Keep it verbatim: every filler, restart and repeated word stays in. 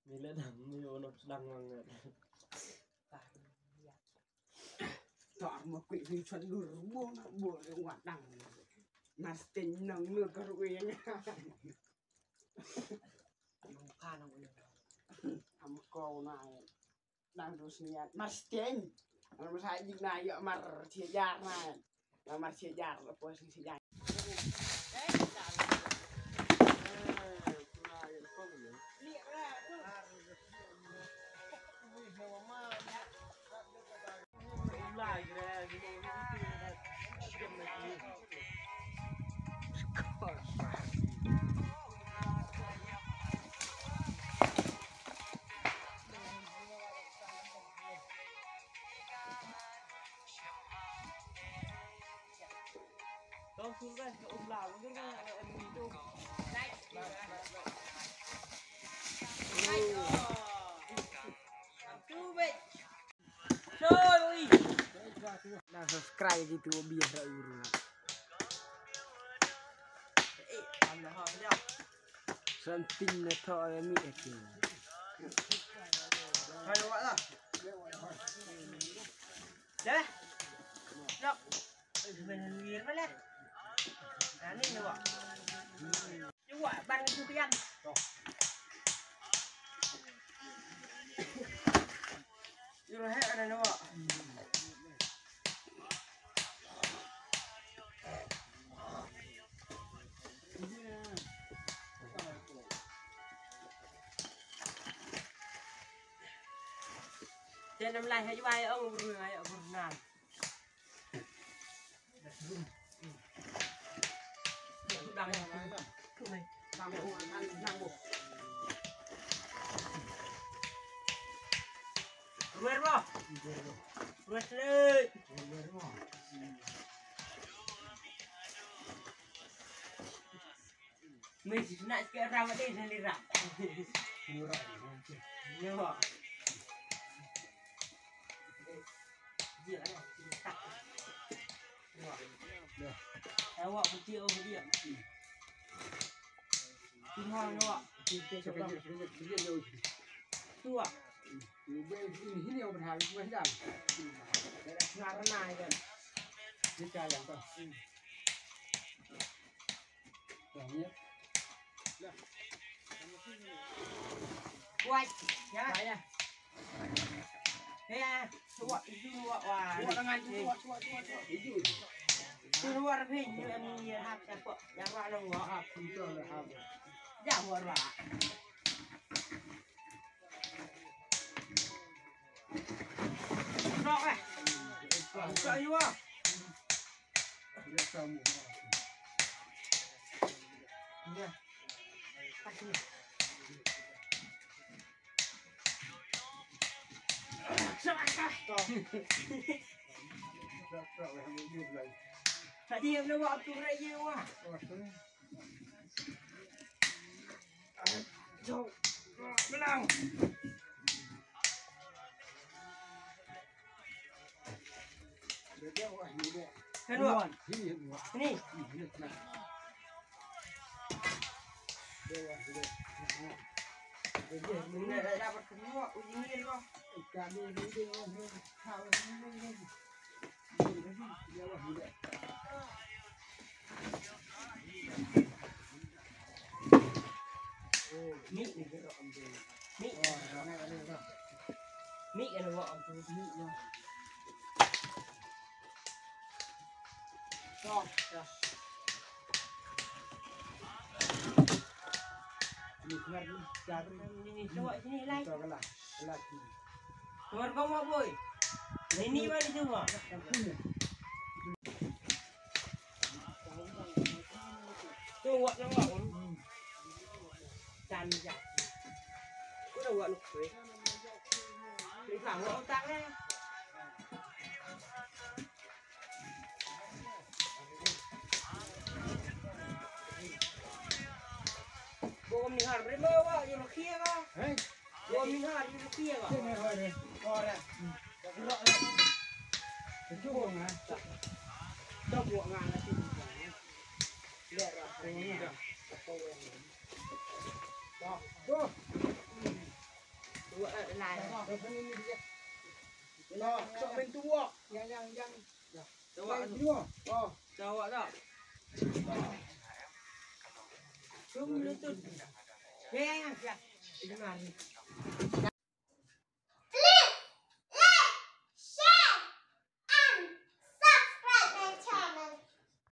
Mi le dang mi ono sedang banget. Tor mo kui hui chon dur mo na mo le wa dang. Mar sten nang nur ka rui nga. Nang ka nang ui. Am ko na. Dang dus niat. Mar sten. Mar sa jik na yo mar sia jar na. Mar sia jar la pos sia jar. Na subscribe gitu biar uru. Something na tho ya mi ya ki. Hai, wak lah. Dah. Lok. Bener mana? Ani ni wak. Cuba ban tu pian. Iro he ana no. Janam lai hai wai ong ru ai ong ru nan. Ruwer mo. Ruwer sele. Mesti nak sikit ram ada sendiri ram. Yo. Awak putih oh dia. Tuhan awak. Tu awak. Ini yang berhal semua hilang. Ngarana kan. Dia yang tu. Kuat. Ya. Ya. Cuba itu wak. Cuba dengan cuba cuba cuba cuba. Itu. Itu wak ni ni ya hak siapa? Ya wak nang wak. Hak betul hak. Ya wak wak. Sok eh. Sok you ah. Tadi yang nak buat tu raya wah. Jom. Menang. Kan wak? Ni. Ni dah dapat semua uji ni wak. Keluar kau mak boy. Ini mana tu mak? Tu wak nang wak. Tan ja. Ku dah wak nuk tu. Ni sang wak utak eh. Bom ni har rima wa yu rukia ka. Hei. Bom ni har yu rukia ka. Sini har ni. Ora. Dah gerak dah. Cuba ngah. Cuba ngah nanti. Lihat lah. Dah. Tuh. Dah, sini ni dia. Dah, sok main tu, wak. Yang, yang, yang. Dah. Cawak tu. Oh. Cawak dah. Sum lutut. Ya, ya, ya. Ini mari.